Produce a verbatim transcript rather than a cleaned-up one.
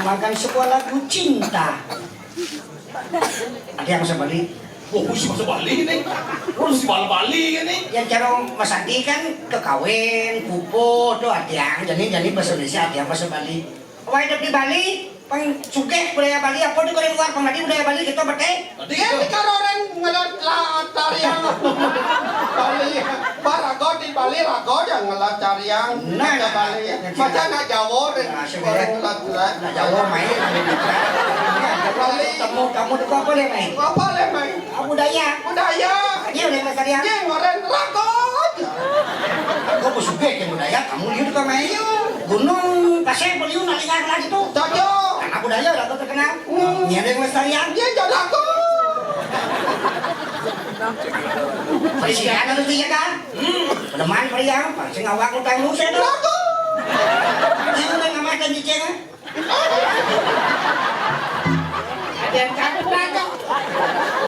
Makan sebuah lagu cinta. Ada yang bahasa Bali? Wah, mesti bahasa Bali ini. Mesti bahasa Bali ini. Yang cara Mas Adi kan kekawin, pupuh, tuh ada yang jadi jadi bahasa Indonesia, ada yang bahasa Bali. Wah, hidup di Bali, pang sugih budaya Bali, apa tuh kalau luar pemadi budaya Bali kita betul. Dia di karoren ngelat tariang. Bali, barago di Bali rago yang ngelat tariang. Nah, Bali. Macam nak Jawa deh. Nah, orang ngelat tariang. Nah, Jawa main. Bali. Kamu, kamu tuh apa deh main? Apa deh main? Ah, budaya. Budaya. Iya, udah Mas Arya. Dia ngoren rago. Aku bersuka ke budaya, kamu lihat ke main. Gunung, pasir, beliau nak dengar lagi tuh. Cocok. Karena budaya lah terkenal. Hmm. Iya, ada yang lestarian. Iya, cocok. Persiapan itu iya kan? Hmm. Peneman meriang, pancing awak utang lu saya tuh. Aku. Iya, udah nggak makan cicing, ah. Ada yang cakep, cakep.